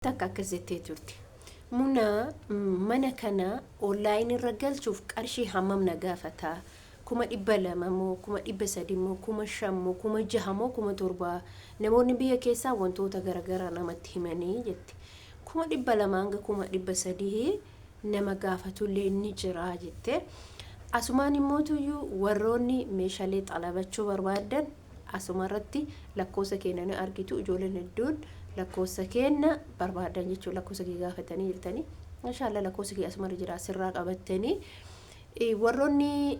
Takka akkas jettee turte. Muna mana kana online irra galchuuf qarshii hammam na gaafata? 200,000 moo 300,000 moo 5,000 moo 6,000 moo 7,000? Namoonni biyya keessaa wantoota garaagaraa namatti himanii jette. 200,000 hanga 300,000 nama gaafatullee ni jira jette. Asumaan immoo tuyyuu warroonni meeshaalee xalabachuu barbaadan asuma irratti lakkoofsa keenya ni argitu. Ijoolleen hedduun lakkoofsa keenya barbaadan jechuudha, lakkoofsa kee gaafatanii jirtanii. Inshaallah lakkoofsi kee asuma irra jira, asirraa qabattanii warroonni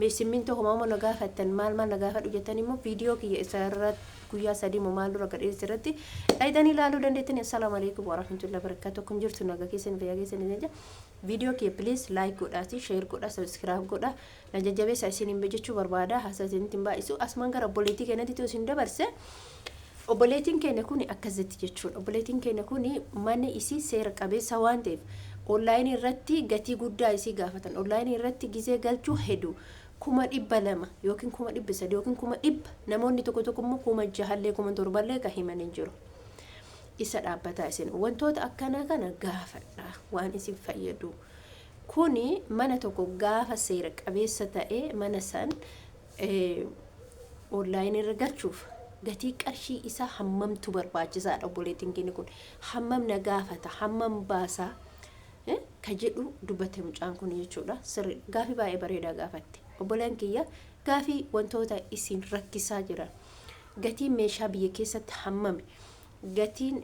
simmintoo homaa na gaafattan, maal maal na gaafadhu jettan immoo viidiyoo kiyya isa irra guyyaa 3 moo maal dura gadheessi irratti dhayitanii ilaaluu dandeettanii. Assalaamu alaikum warahmatullahi wabarakatuh. Akkam jirtu? Nagaa keessan, fayyaa keessan jecha. Viidiyoo kiyya please like godhaati, share godha, subscribe godha, na jajjabeessa isiniin jechuu barbaada. Haasaa isinitti hin baay'isu. Asumaan gara obboleettii keenyatti isin dabarse. Obboleettiin keenya kun akkasitti jechuudha. Obboleettiin keenya kun manni isii seera qabeessa waan ta'eef online irratti gatii guddaa isii gaafatan. Online irratti gizee galchuu hedu 200,000 yookiin 300,000 yookiin 100,000, namoonni tokko tokko immoo 6,000llee 7,000llee kan himanii jiru. Isa dhaabbataa isin wantoota akkanaa kana gaafadha waan isin fayyadu. Kuni mana tokko gaafa seera qabeessa ta'ee mana san online irra galchuuf gatii qarshii isaa hammamtu barbaachisaadha? Obboleettiin keenya kun hammam na gaafata, hammam baasaa ka jedhu dubbate mucaan kun jechuudha. Sirri gaafii baay'ee bareedaa gaafatte. Obboleen kiyya, gaafii wantoota isin rakkisaa jiran, gatiin meeshaa biyya keessatti hammami, gatiin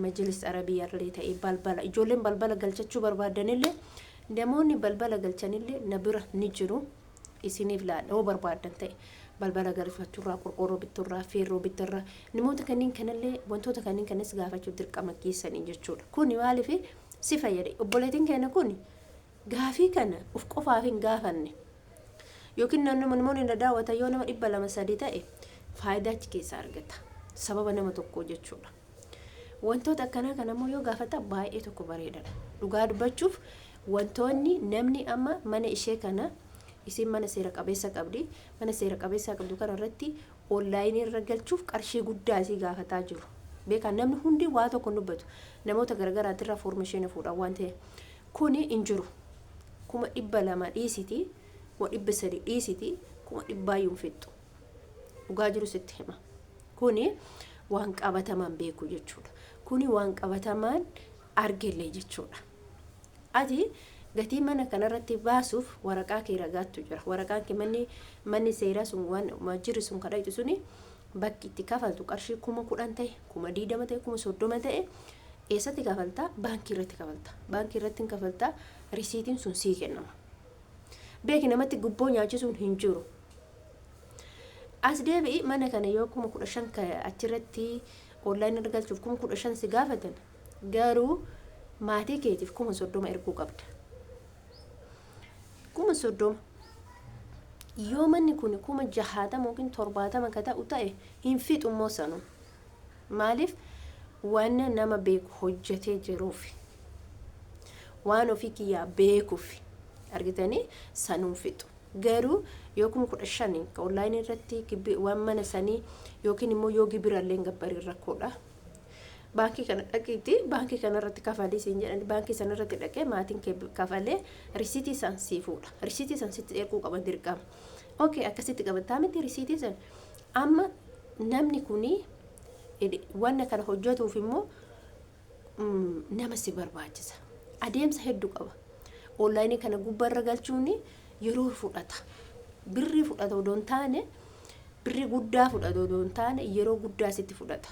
majilis arabiyyaallee ta'e, balbala ijoolleen balbala galchachuu barbaadanillee, namoonni balbala galchanillee na bira ni jiru. Isiniif laadha yoo barbaaddan ta'e, balbala galfachuurraa, qorqoorroo bitturraa, feerroo bitturraa, namoota kanneen kanallee wantoota kanneen kanas gaafachuu dirqama keessanii jechuudha. Kuni maaliif si fayyada? Obboleettiin keenya kun gaafii kana uf qofaaf hin gaafanne, yookiin namoonni na daawwatan yoo nama 200 3 ta'e faayidaa achi keessaa argata sababa nama tokkoo jechuudha. Wantoota akkanaa kana immoo yoo gaafata baay'ee tokko bareedaadha. Dhugaa dubbachuuf, wantoonni namni amma mana ishee kana, isiin mana seera qabeessa qabdi. Mana seera qabeessa qabdu kana irratti online irra galchuuf qarshii guddaa isii gaafataa jiru. Beekaa, namni hundi waa tokko hin dubbatu. Namoota garaagaraatirraa information fuudhan waan ta'eef. Kuni hin jiru. 200,000 dhiisiti, 300,000 dhiisiti, 100,000yyuu hin fixxu. Dhugaa jiru sitti hima. Kuni waan qabatamaan beeku jechuudha. Kuni waan qabatamaan argellee jechuudha. Ati gatii mana kanarratti baasuuf waraqaa kee ragaattu jira. Waraqaan kee manni seeraa sun, waan waajjirri sun kadhatu suni, bakki itti kafaltu qarshii 10,000 ta'e, 20,000 ta'e, 30,000 ta'e, eessatti kafaltaa? Baankii irratti kafalta. Baankii irratti kafaltaa, risiitiin sun sii kennama. Beeki, namatti gubboo nyaachisuun hin jiru. As deebi'i, mana kana yoo 15,000 achirratti online irra galchuuf 15,000 si gaafatan, garuu maatii keetiif 30,000 erguu qabda. 30,000 yoo manni kun 60,000 yookiin 70 ka ta'u ta'e hin fixu immoo sanu. Maaliif? Waan nama beeku hojjetee jiruuf, waan ofii kiyyaa beekuuf argitanii sanuun fixu. Garuu yoo 15,000 ka online irratti waan mana sanii yookiin immoo yoo gibirallee hin gabbariin rakkoodha. Baankii kana dhaqiitii baankii kana irratti kafalii siin jedhan, baankii sana irratti dhaqee maatiin kee kafalee risiitii san sii fuudha. Risiitii san sitti erguu qaban dirqama. Okay, akkasitti qabataa miti risiitii san. Amma namni kuni wanna kana hojjetuuf immoo nama si barbaachisa. Adeemsa hedduu qaba. Online kana gubbaarra galchuun yeroo fudhata. Birrii fudhata odoo hin taane, birrii guddaa fudhata odoo hin taane, yeroo guddaa sitti fudhata.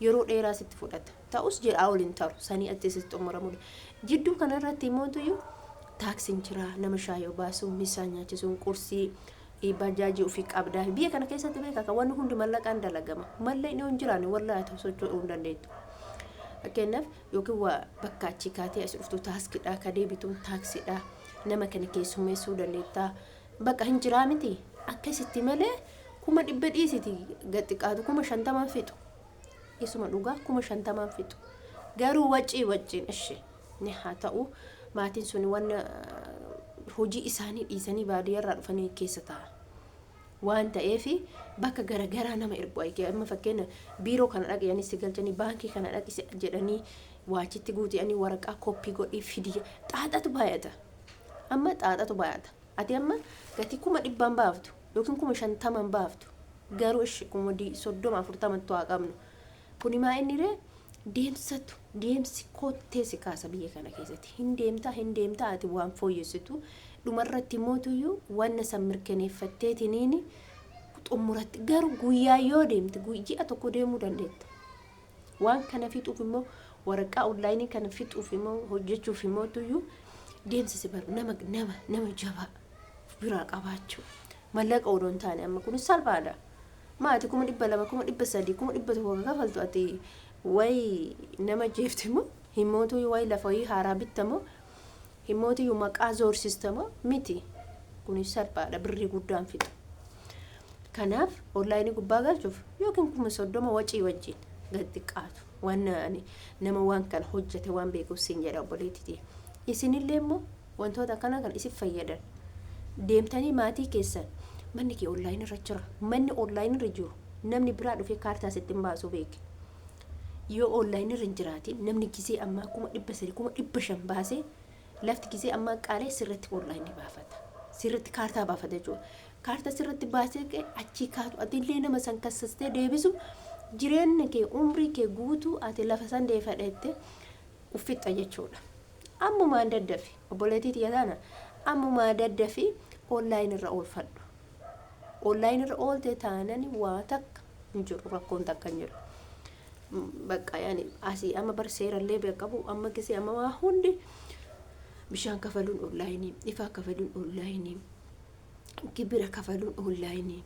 Yeroo dheeraa sitti fudhata. Ta'us jedhaa ol hin taru. Sanii achi sitti xumuramudha. Jidduu kanarratti immoo tuyyuu taaksiin jira. Nama shaayii obaasuun, misaa nyaachisuun, qursii, bajaajii ofii qabdaa. Biyya kana keessatti beekaa kan wanni hundi mallaqaan dalagama. Mallaqni yoo hin jiraanne wallaahi ta'u socho'uu hin dandeettu. Fakkeenyaaf, yookiin waa bakka achii kaatee as dhuftu taaskidha, ka deebituun taaksiidha. Nama kana keessummeessuu dandeettaa. Bakka hin jiraa miti. Akkasitti malee 100,000 dhiisiti, gaxiqqaatu 50,000 fixu. Isuma dhugaa 50,000 fixu. Garuu wacii wacciin ishee ni haa ta'u, maatiin sun wanna hojii isaanii dhiisanii baadiyyaarraa dhufanii keessa taa'an. Waan ta'eef bakka garagaraa nama ergu. Amma fakkeenya biiroo kana dhaqanii si galchanii, baankii kana dhaqi jedhanii, waachitti guutanii, waraqaa koppii godhii fidii, xaaxatu baay'ata. Amma xaaxatu baay'ata. Ati amma gatii 100,000 baaftu yookiin 50,000 baaftu, garuu ishi 30,000, 40tti haa qabnu. Kuni maa inni ree deemsatu, deemsi kottee si kaasa. Biyya kana keessatti hin deemtaa, hin deemtaa, ati waan fooyyessitu dhumarratti mootuyyuu wanna san mirkaneeffatteetiniini xumuratti. Garuu guyyaa yoo deemte, ji'a tokko deemuu dandeetta. Waan kana fixuuf immoo, waraqaa onlaayinii kana fixuuf immoo, hojjechuuf immoo tuyyuu deemsa si bar nama jabaa biraa qabaachuu, mallaqa odoo hin taane. Amma kunis salphaadha. Maati 200,000, 300,000, 100,000 kafaltu, ati wayi nama jeefte moo himmootu, wayi lafa wayii haaraa bittamoo, himmootiyyuu maqaa zoorsistamoo miti. Kunis salphaadha, birrii guddaan fixu. Kanaaf onlaayinii gubbaa galchuuf yookiin 30,000 wacii wajjin gad xiqqaatu. Waan ani nama waan kana hojjete waan beekuuf siin jedha, obboleettitii. Isinillee immoo wantoota akkana kan isin fayyadan deemtanii maatii keessan, manni kee onlaayinii irra jira. Manni onlaayinii irra jiru namni biraa dhufee kaartaa sitti hin baasu, beeki. Yoo onlaayinii irra hin jiraatin, namni gisee ammaa 300,000, 500,000 baasee, lafti gisee ammaa qaalee, sirratti onlaayinii baafata. Sirratti kaartaa baafata jechuudha. Kaartaa sirratti baasee achii kaatu, ati illee nama san kassastee deebisu, jireenya kee, umrii kee guutuu ati lafa san deeffadheette uffixa jechuudha. Ammumaan daddafi, obboleettii tiyya tana, ammumaa daddafi onlaayinii irra oolfadhu. Onlaayinii irra oolte taanani waa takka hin jiru, rakkoon takka hin jiru. Bakka yaani asii amma bar seerallee beekamu, amma gisee amma waa hundi, bishaan kafaluun onlaayinii, ifaa kafaluun onlaayinii, gibira kafaluun onlaayinii.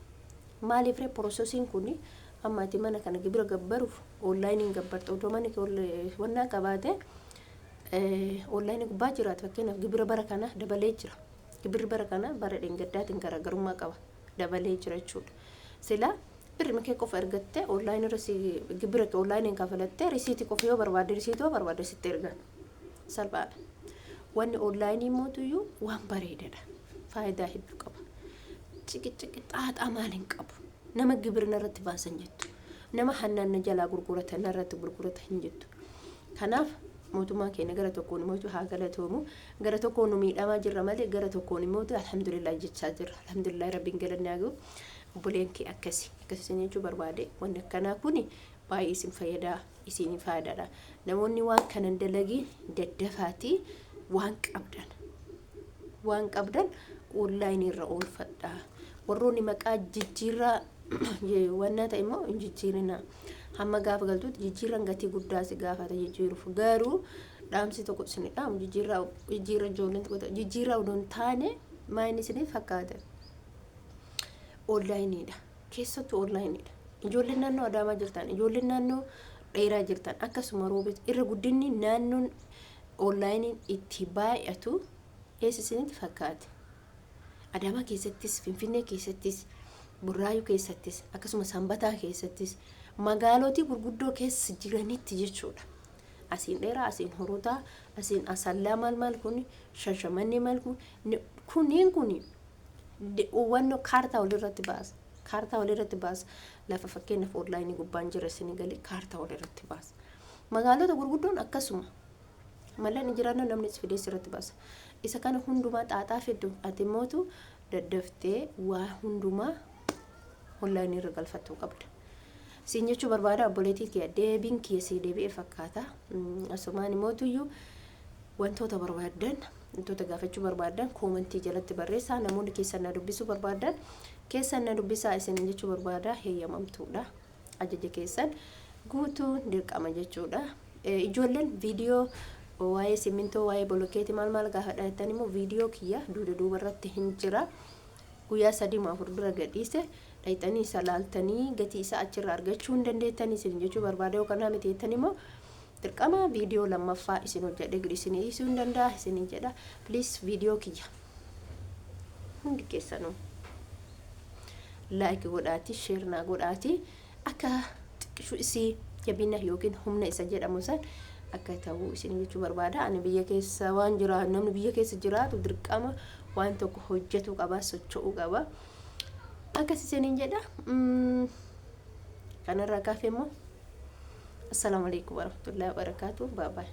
Maaliif ree processiin kun? Amma ati mana kana gibira gabbaruuf onlaayiniin gabbarta. Otoo manni kee wannaa qabaate, onlaayinii gubbaa jiraate, fakkeenyaaf gibira bara kana dabalee jira. Gibirri bara kana bara dheengaddaatiin garaagarummaa qaba, dabalee jira jechuudha. Sila birri kee qofa ergattee, onlaayinii irra gibira kee onlaayiniin kafalattee, risiitii qofa yoo barbaadde, risiitii yoo barbaadde sitti ergan. Salphaadha. Wanni onlaayinii mootuyyuu waan bareedaadha. Faayidaa hedduu qaba. Ciqiciqi xaaxaa maal hin qabu. Nama gibira narratti baasan jettu. Nama hannaan na jalaa gurguratan, narratti gurgurata hin jettu. Kanaaf mootummaan keenya gara tokkoon immoo haa galatoomu. Gara tokkoon nu miidhamaa jirra malee, gara tokkoon immoo alhamdulillah jechaa jirra. Alhamdulillah, rabbiin galanni haa gahu. Obboleen kee akkasi. Akkasi isin jechuu barbaade. Wanni akkanaa kuni baay'ee isin fayyadaa, isin faayadaadha. Namoonni waan kanan dalagii, daddafaatii waan qabdan. Waan qabdan onlaayinii irra oolfadhaa. Warroonni maqaa jijjiirraa wannaa ta'e immoo hin jijjiirina. Hamma gaafa galtuutti jijjiirraan gatii guddaa si gaafata jijjiiruuf. Garuu dhaamsi tokko isin dhaamu, jijjiirraa jijjiirra ijoolleen tokko jijjiirraa odoo hin taane, maa inni isiniif fakkaata? Onlaayiniidha. Keessattuu onlaayiniidha. Ijoolleen naannoo Adaamaa jirtan, ijoolleen naannoo dheeraa jirtan, akkasuma Roobet, irra guddinni naannoon onlaayiniin itti baay'atu eessa isinitti fakkaate? Adaamaa keessattis, Finfinnee keessattis, Burraayuu keessattis, akkasuma Sanbataa keessattis, magaalotii gurguddoo keessa jiranitti jechuudha. Asiin dheeraa, asiin Horotaa, asiin Asallaa, maal maal kun, Shashamannee maal kun, kunniin kun hubannoo kaartaa walirratti baasa. Kaartaa walirratti baasa. Lafa fakkeenyaaf onlaayinii gubbaan jira isinii galee, kaartaa walirratti baasa. Magaalota gurguddoon akkasuma. Mallan jiraannoo namni fidee sirratti baasa. Isa kana hundumaa xaaxaa fiddu, ati mootu daddaftee waa hundumaa onlaayinii irra galfachuu qabda. Siin jechuu barbaada, obboleettii kiyya, deebiin kiyya sii deebi'ee fakkaata. Asumaan mootuyyuu wantoota barbaaddan, wantoota gaafachuu barbaaddan koomantii jalatti barreessaa. Namoonni keessan na dubbisuu barbaaddan keessan na dubbisaa isin jechuu barbaada. Heeyyamamtuudha. Ajaja keessan guutuun dirqama jechuudha. Ijoolleen viidiyoo waa'ee simmintoo, waa'ee bolokeetii maal maal gaafadha jettan immoo, viidiyoo kiyya duuda duuba irratti hin jira. Guyyaa 3 moo 4 dura gadhiise, dhayxanii isa laaltanii gatii isaa achirraa argachuu hin dandeettanii isin jechuu barbaada. Yoo kanaa miti jettan immoo, dirqama viidiyoo lammaffaa isin hojjedhe isin dhiisuu hin danda'a isin jedha. Please, viidiyoo kiyya hundi keessanuu like godhaati, share naa godhaati, akka xiqqishu isii jabina yookiin humna isa jedhamu san akka ta'u isin jechuu barbaada. Ani biyya keessa waan jira, namni biyya keessa jiraatu dirqama waan tokko hojjetuu qaba, socho'uu qaba. Akkas isiniin jedha. Kanarraa kaafee immoo, assalaamu alaikum warahmatullahi wabarakaatu. Baabaa.